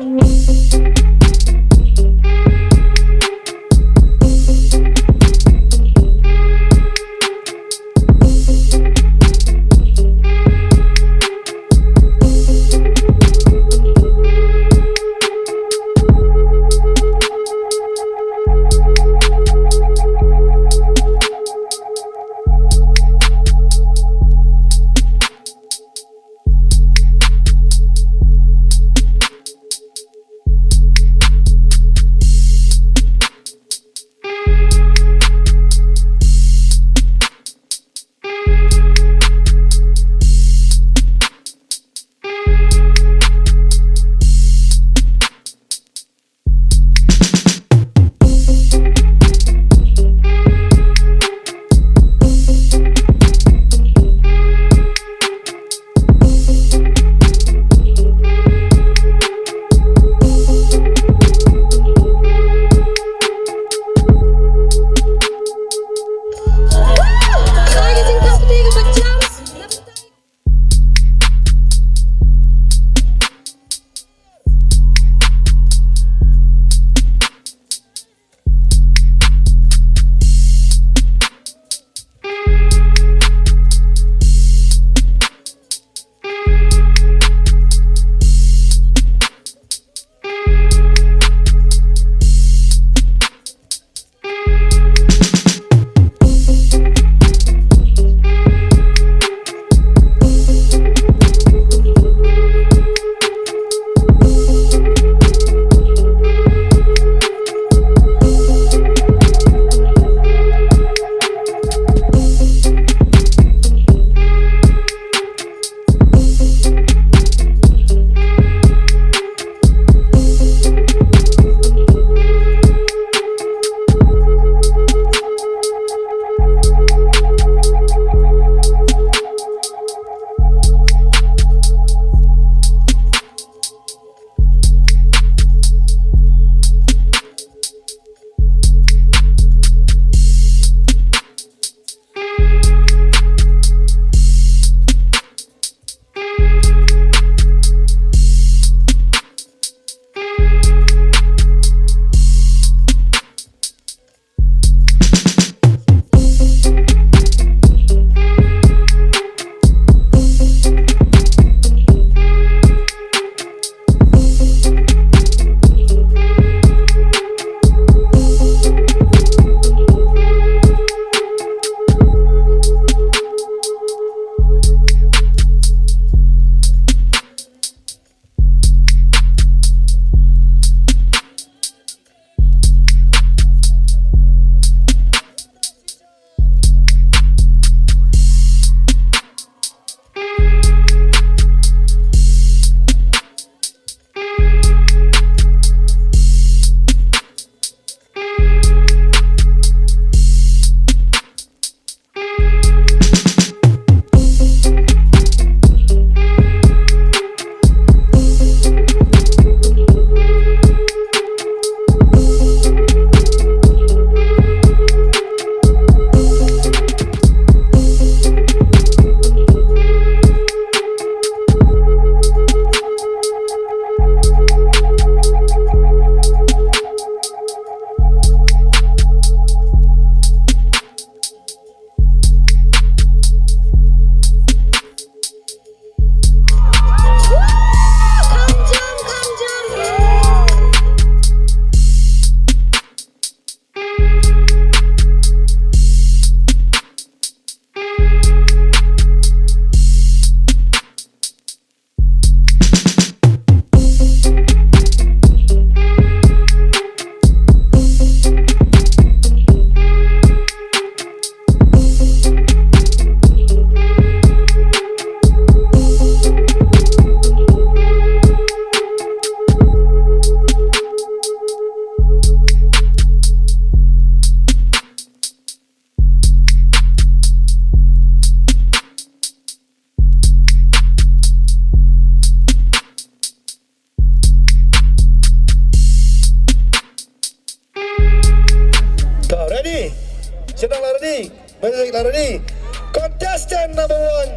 Contestant number one,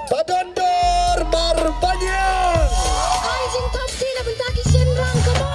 Badondor Marbaniang. Ai jingthap kti na bynta ki shynrang, come on.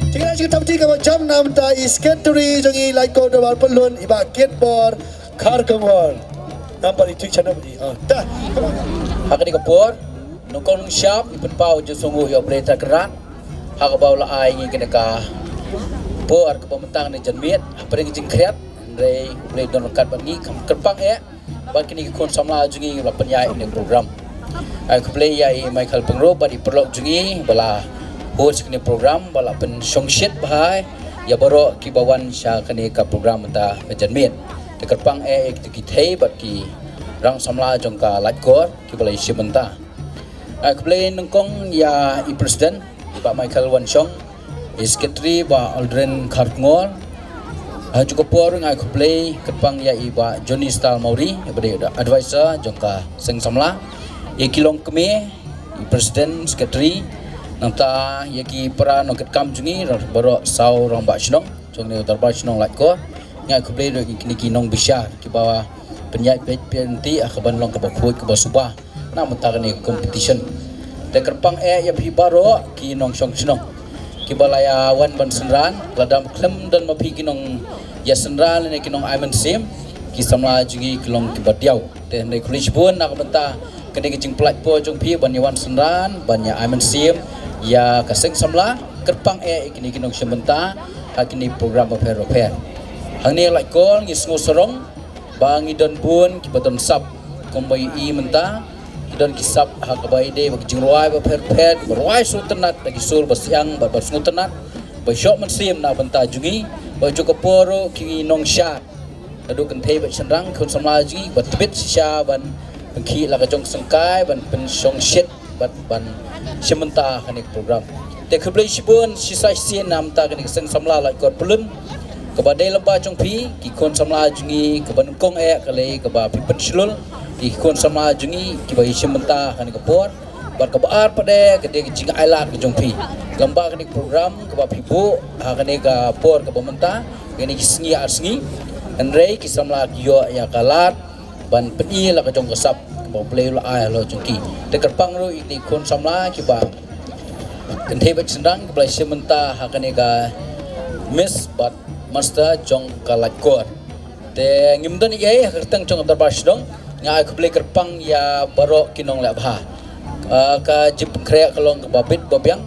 Jingïaid jingthap kti kaba jam na bynta i Secretary jong i Laitkot Dorbar Pyllun, i Bah Kitbor Kharkongor. Nambar i tik channel bdi. Ah, dah. Ha kane ka por, nyngkong nyngshap, i pynpaw jingsngewnguh ïa U Blei Trai Kynrad. Ha kaba u la ai ngi kane ka por kaba mynta ne janmiet, hapdeng ka jingkhriat, hynrei U Blei don ryngkat bad ngi, kyrpang eh, bad kine ki khun samla jong ngi ba la pynïaid ïa kane ka program. Ai khublei ïa i Michael Pyngrope bad i paralok jong ngi ba la host ïa kane ka program, ba la pynshongshit bha ïa baroh kiba wan sha kane ka program mynta ka janmiet. Te kyrpang eh ïa kito ki thei bad ki rang samla jong ka Laitkor kiba la ïashim bynta. Ai khublei nyngkong ïa i president, i Bah Michael Wanshong, i secretary Bah Aldrin Kharkongor. Ha kajuh ka por nga ai khublei kyrpang ïa i Bah Johnny Star Mawrie, iba dei advisor jong ka seng samla, ïa ki longkmie, i president, secretary, nangta ïa ki para nongkitkam jong ngi, baroh saw rangbah shnong jong kane ka dorbar shnong Laitkor. Nga ai khublei ruh ïa kine ki nongbishar kiba pynïaid beit pynïaid lynti ha kaban long kaba khuid kaba suba na mynta kane ka competition. Te kyrpang eh ïa phi baroh ki nongshong shnong kiba la ïa wan ban synran, lada khlem don ma phi ki nongïasynran lane ki nongai mynsiem, ki samla jong ngi ki long kiba diaw. Te hynrei khublei shibun na ka bynta kane ka jingpynlait por jong phi ban ïa wan synran, ban ïa ai mynsiem ïa ka seng samla. Kyrpang eh ïa kine ki nongshim bynta ha kine ki program bapher bapher. Hangne Laitkor ngi sngew sarong ba ngi don bun kiba don sap, kumba i mynta ki don ki sap ha kaba ïadei bad ki jingrwai bapher bapher, ba rwai sngewtynnat da ki sur ba siang bad ba sngewtynnat, ba shoh mynsiem na bynta jong ngi. Ba ha kajuh ka por ruh ki nongshad, naduh kynthei bad shynrang, khun samla jong ngi, ba tbit shisha ban pynkhih la ka jong ka syngkai, ban pynshongshit bad ban shim bynta ha kane ka program. Te khublei shibun shisha shisien na bynta kane ka seng samla Laitkor Pyllun, kaba dei lyngba jong phi, ki khun samla jong ngi, kaba nyngkong eh ka lei kaba phi pynshlur ïa ki khun samla jong ngi kiba ïashim bynta ha kane ka por. Bad kaba ar pat eh ka dei ka jingailad ka jong phi lyngba kane ka program kaba phi buh ha kane ka por kaba mynta, kine ki sngi ar sngi. Hynrei ki samla ki ïoh ïa ka lad ban pyni la ka jong ka sap kaba U Blei u la ai halor jong ki. Te kyrpang ruh ïa ki khun samla kiba kynthei bad shynrang kiba la shim bynta ha kane ka Miss bad Master jong ka Laitkor. Te ngim don ei ei ha ka kyrteng jong ka dorbar shnong, nga ai khublei kyrpang ïa baroh ki nongleh bha. Ah, ka jingpynkhreh ka long kaba bit ba biang.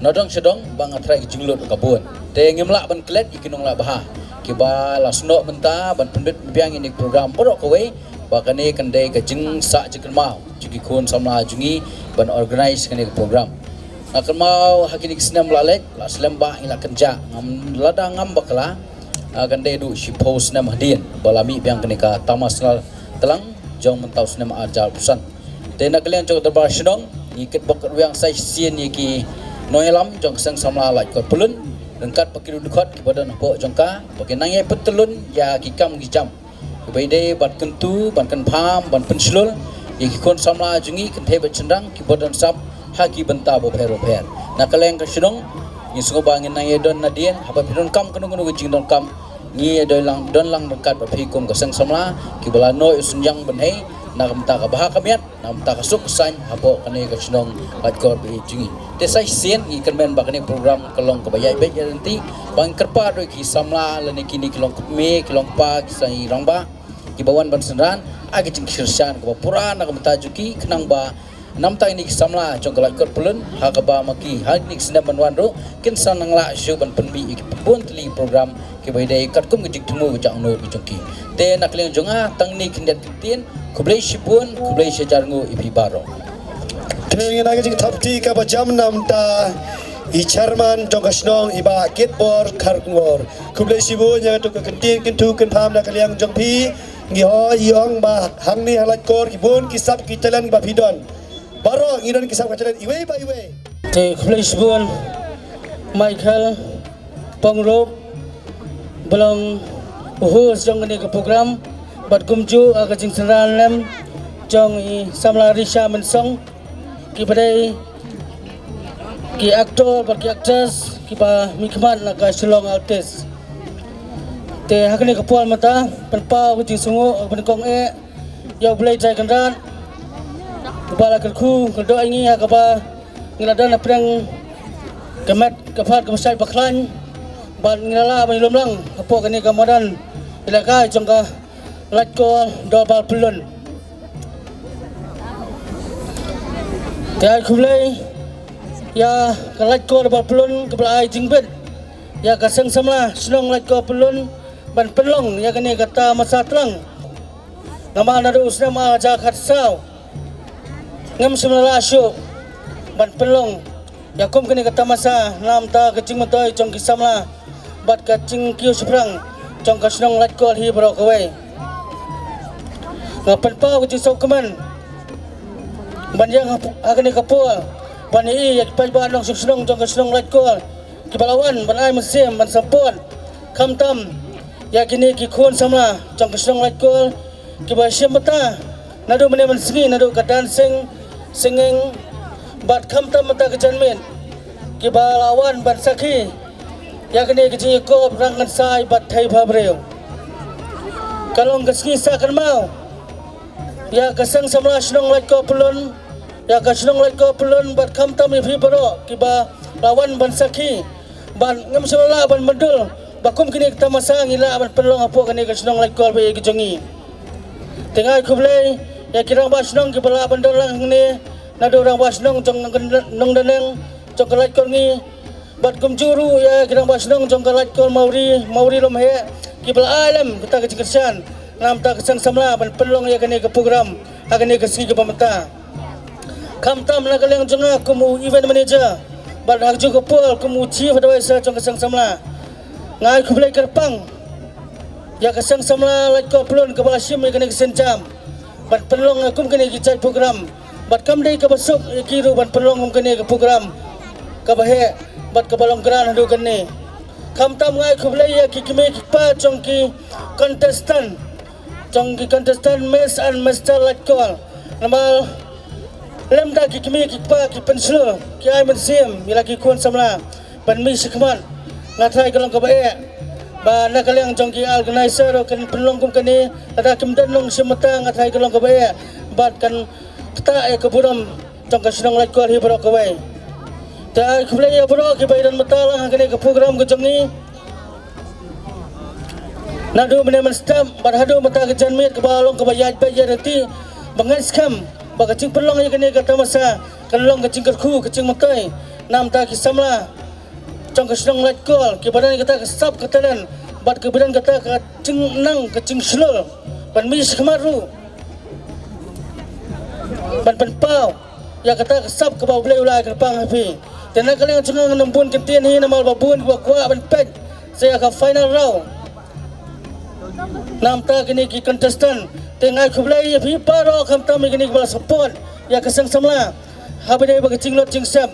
Nadong shadong ba nga tharai ka jinglut ka bun. Te ngim lah ban klet ïa ki nongleh bha kiba la snoh bynta ban pynbit pynbiang ïa kane ka program baroh kawei, ba kane kan dei ka jingsah jingkynmaw jong ki khun samla jong ngi ban organise kane ka program. Nga kynmaw ha kine ki snem la leit, la slem ba ngi la kynjah, ngam, lada ngam bakla, ah, kan dei duh shiphew snem hadien ba la mih biang kane ka Tamasla Tlang jong mynta u snem arhajar arphew san. Te na ka liang jong ka dorbar shnong, ngi kitbok kitrwiang sa shisien ïa ki nongïalam jong ka seng samla Laitkor Pyllun, ryngkat bad ki riewdukha kiba don hapoh jong ka, ba kin nang ïai pyntylun ïa ki kam ki jam kiba ïadei bad kyntu, ban kynpham, ban pynshlur ïa ki khun samla jong ngi kynthei bad shynrang kiba don sap ha ki bynta bapher bapher. Na ka liang ka shnong, ngi sngewbha ngin nang ïai don nadien, haba phi donkam kano kano ka jingdonkam, ngi ïa doi lang, don lang ryngkat bad phi kum ka seng samla kiba la noh ïa u synñiang bynhei na ka bynta ka bha ka miat, na ka bynta ka suk ka saiñ hapoh kane ka shnong Laitkor ba ïeit jong ngi. Te sa shisien ngi kyrmen ba kane ka program ka long kaba ïaid beit ïaid lynti, ba ngi kyrpad ruh ïa ki samla lane kine ki longkmie, ki longkpa, ki saiñ rangbah kiba wan ban synran, ai ka jingshisha kaba pura na ka bynta jong ki, khnang ba na bynta kine ki samla jong ka Laitkor Pyllun, ha kaba ma ki ha kine ki snem ban wan ruh kin sa nang lah shuh ban pynmih ïa ki bun tylli ki program kiba ïadei katkum ka jingthmu ka jingangnud ka jong ki. Te na ka liang jong nga tang kine khyndiat kyntien, khublei shibun, khublei shihajar nguh ïa phi baroh. Te ngin ai ka jingthap kti kaba jam na bynta i chairman jong ka shnong, i Bah Kitbor Kharkongor. Khublei shibun ïa katu ka kyntien kyntu kynpham na ka liang jong phi. Ngi hoi ïa ong ba hangne ha Laitkor ki bun ki sap ki talent ba phi don. Baroh ngi don ki sap ki talent iwei pa iwei. Te khublei shibun Michael Pyngrope ba long u host jong kane ka program, bad kumjuh ha ka jingsynran lem jong i samla Risha Mynsong, kiba dei ki actor bad ki actress kiba mihkhmat na ka Shillong Artist. Te ha kane ka por mynta pynpaw ka jingsngewnguh, pynïaid eh ïa U Blei Trai Kynrad uba la kyrkhu kyrdoh ïa ngi ha kaba ngi la don hapdeng ka met ka phad kaba shait ba khlaiñ, bad ngi la lah ban ïalum lang hapoh kane ka madan ïalehkai jong ka Laitkor Dorbar Pyllun. Te ai khublei ïa ka Laitkor Dorbar Pyllun kaba la ai jingbit ïa ka Seng Samla Shnong Laitkor Pyllun ban pynlong ïa kane ka tamasa tlang. Namar naduh u snem ar hajar khatsaw ngim shym la lah shuh ban pynlong ïa kum kane ka tamasa namar ka jingmyntoi jong ki samla bad ka jingkiew shaphrang jong ka shnong Laitkor hi baroh kawei. Nga pynpaw ka jingsngewkmen ban ïeng ha kane ka por ban ïohi ïa ki paidbah nongshong shnong jong ka shnong Laitkor kiba la wan ban ai mynsiem ban support, khamtam ïa kine ki khun samla jong ka shnong Laitkor kiba shim bynta naduh mynne mynsngi, naduh ka dancing, singing bad khamtam mynta ka janmiet, kiba la wan ban sakhi ïa kane ka jingïakop rangkynsai bad thei bhabriew. Ka long ka sngi sah kynmaw ïa ka Seng Samla Shnong Laitkor Pyllun, ïa ka shnong Laitkor Pyllun bad khamtam ïa phi baroh kiba la wan ban sakhi. Bad ngam shym la lah ban myndul ba kum kine ki tamasa ngi lah ban pynlong hapoh kane ka shnong Laitkor ba ïeit ka jong ngi. Te nga ai khublei ïa ki rangbah shnong kiba lah ban don lang hangne, naduh rangbah shnong jong ka Nongdaneng jong ka Laitkor ngi, bad kumjuh ruh ïa ki rangbah shnong jong ka Laitkor Mawri, Mawri Lumheh, kiba la ai lem kata ka jingkyrshan namar ka Seng Samla ban pynlong ïa kane ka program ha kane ka sngi kaba mynta. Khamtam na ka liang jong nga kum u event manager bad ha kajuh ka por kum u chief advisor jong ka Seng Samla, nga ai khublei kyrpang ïa ka Seng Samla Laitkor Pyllun kaba la shim ïa kane ka sienjam ban pynlong ïa kum kane ki jait program, bad kam dei kaba suk ïa ki ruh ban pynlong kum kane ka program kaba heh bad kaba long grand haduh kane. Khamtam nga ai khublei ïa ki kmie ki kpa jong ki contestant jong ki contestant Miss and Mister Laitkor. Namar lymda ki kmie ki kpa ki pynshlur, ki ai mynsiem ïa la ki khun samla ban mih shakhmat. Nga tharai ka long kaba eh ba na ka liang jong ki organizer ruh kin pynlong kum kane, lada kim don nongshim bynta nga tharai ka long kaba eh bad kan ktah ïa ka burom jong ka shnong Laitkor hi baroh kawei. Te ai khublei ïa baroh kiba ïadon bynta lang ha kane ka program ka jong ngi. Naduh mynne mynstep bad haduh mynta ka janmiet kaba long kaba ïaid beit ïaid ryntih, ba ngi ngeit skhem ba ka jingpynlong ïa kane ka tamasa kan long ka jingkyrkhu ka jingmyntoi namar ki samla jong ka shnong Laitkor kiba don kata ka sap ka talent bad kiba don kata ka jingnang ka jingshlur ban mih shakhmat ruh ban pynpaw ïa kata ka sap kaba U Blei u la ai kyrpang ha phi. Te na ka liang jong nga ngam bun kyntien hi namar ba bun kiba kwah ban peit sa ïa ka final round. Namar kine ki contestant, te nga ai khublei ïa phi baroh khamtam ïa kine kiba la support ïa ka Seng Samla ha ba dei ba ka jinglut jingsep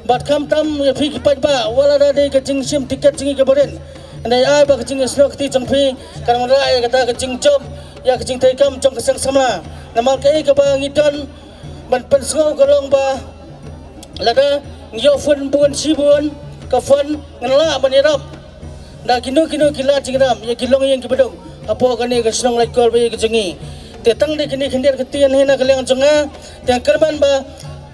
bad khamtam ïa phi ki paidbah, wat la da dei ka jingshim tiket jong ngi kaba rit, hynrei ai ba ka jingïasnoh kti jong phi kan wanrah ïa kata ka jingjop ïa ka jingtrei kam jong ka Seng Samla. Namar kaei kaba ngi don ban pynsngew ka long ba lada ngi ïoh fund bun shibun, ka fund ngin lah ban ïarap da kino kino ki lad jingïarap ïa ki longïing kiba duk hapoh kane ka shnong Laitkor ba ïeit ka jong ngi. Te tang dei kine khyndiat kyntien hi na ka liang jong nga, te nga kyrmen ba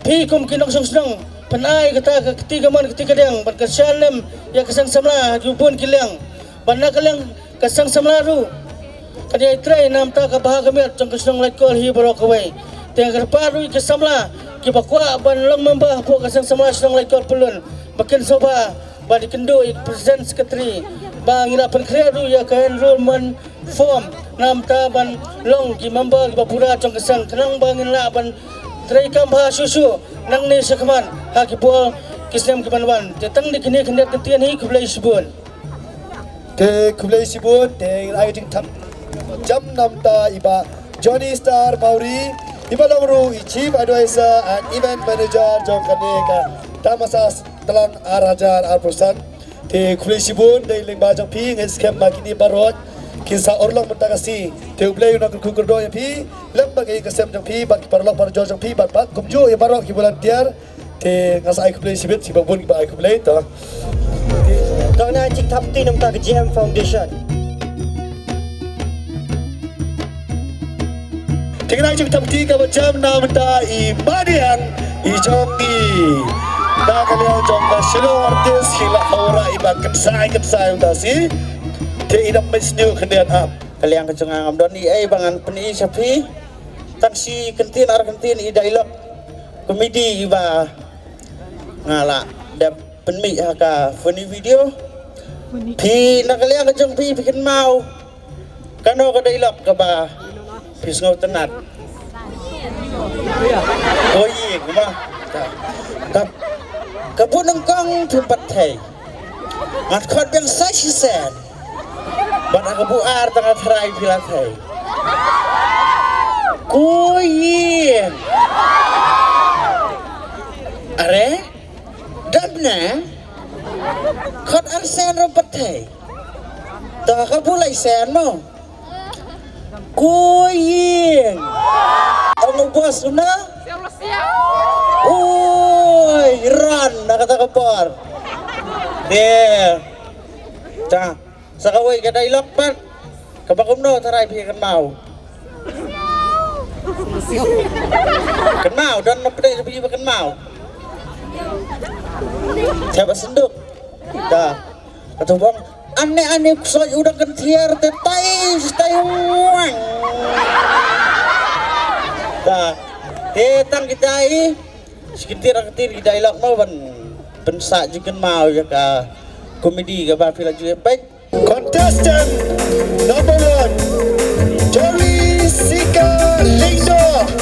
phi kum ki nongshong shnong pynai kata ka kti kamon kti kadiang ban kyrshan lem ïa ka Seng Samla ha ki bun ki liang. Ban na ka liang ka Seng Samla ruh kan ïai trei namar ka bha ka miat jong ka shnong Laitkor hi baroh kawei. Te nga kyrpad ruh ïa ki samla kiba kwah ban long member hapoh ka Seng Samla Shnong Laitkor Pyllun ba kin sngewbha ban ïakynduh ïa ki president secretary ba ngi la pynkhreh ruh ïa ka enrollment form namar ban long ki member kiba pura jong ka seng khnang ba ngin lah ban trei kam bha shuh shuh nangne shakhmat ha ki por ki snem ki ban wan. Te tang dei kine khyndiat kyntien hi, khublei shibun. Te khublei shibun, te ai jingthap jam namar i Bah Johnny Star Mawri, i ba long ruh i Chief Advisor and Event Manager jong kane ka tamasa tlang ar hajar arphew san. Te khublei shibun, dei lyngba jong phi ngi skhem ba kine baroh kin sa urlong mynta ka sngi. Te U Blei un nang kyrkhu kyrdoh ïa phi lem bad ka ïing ka sem jong phi bad ki paralok parajor jong phi bad bad kumjuh ïa baroh ki volunteer. Te nga sa ai khublei shibit, shi ba bun kiba ai khublei to. To ngin ai jingthap kti namar ka J M Foundation. Te ngin ai jingthap kti kaba jam namar i Madiang i jong ngi. Na ka liang jong ka Shillong artist ki la hawra i ba kynsai kynsai mynta shi. Te i dap mai sniew khyndiat ap. Ka liang ka jong nga ngam don ei ei ba ngan pyni sha phi. Tang shi kyntien ar kyntien i dialogue comedy iba nga la dep pynmih ha ka funny video. Phi na ka liang ka jong phi phi kynmaw kano ka dialogue kaba phi sngewtynnat? Ko ïing ma. Ka, ka bun nyngkong phim pat thei. Ngat khot biang sa shisien. Bad ha ka bun ar tang ha tharai phi la thei. Ko ïing. Are? Dap ne? Khot ar sien ruh pat thei. Ta ka bun lai sien mo. Ko ïing. Ong u boss una. Oi, ran na kata ka por. Te. Ta. Sa kawei ka dialogue pat. Kaba kumno tharai phi kynmaw? Kynmaw, don na pdeng phi ba kynmaw. Siapa senduk? Ta. Kata bang, ane ane ksoi u dang kynthiar te tai tai wang. Ta. Te tang kita i. Shi kyntien ar kyntien ki dialogue mo ban pynsah jingkynmaw ïa ka komedi kaba phi la ju ïa peit. Contestant number one, Jolly Sika Lyngdoh.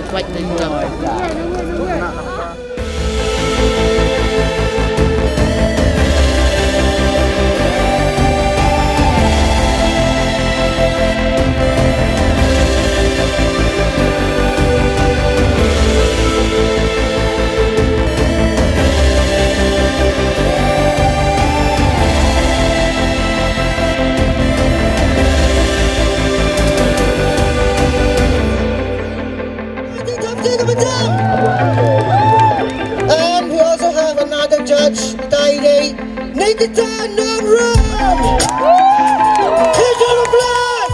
Quite the jump. And we also have another judge, Tairei Nikita Nongrum. Huge round of applause.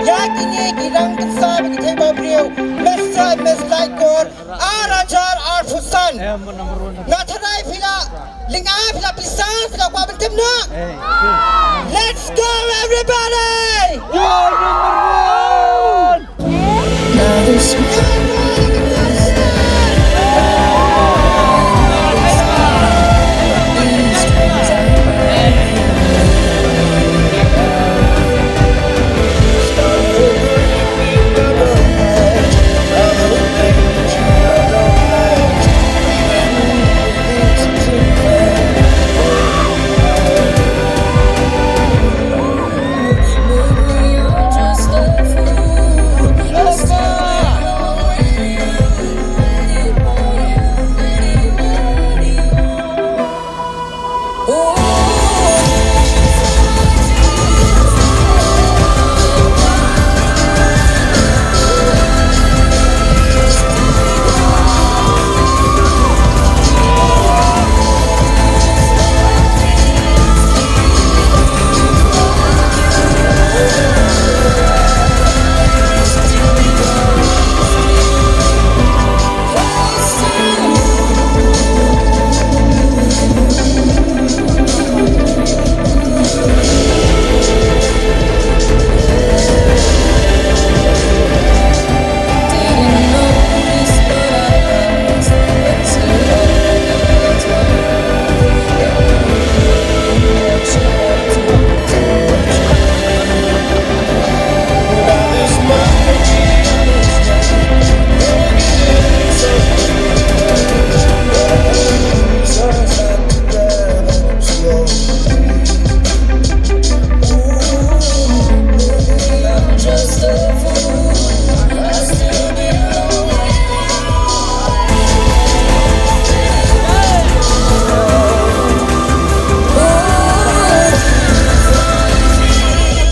Ïa kine ki rangkynsha ba ki thei ba briew, Mister and Miss Laitkor, ar hajar arphew san. Nga tharai phi la lyngngoh, phi la pisa, phi la kwah ban tip noh. Let's go everybody!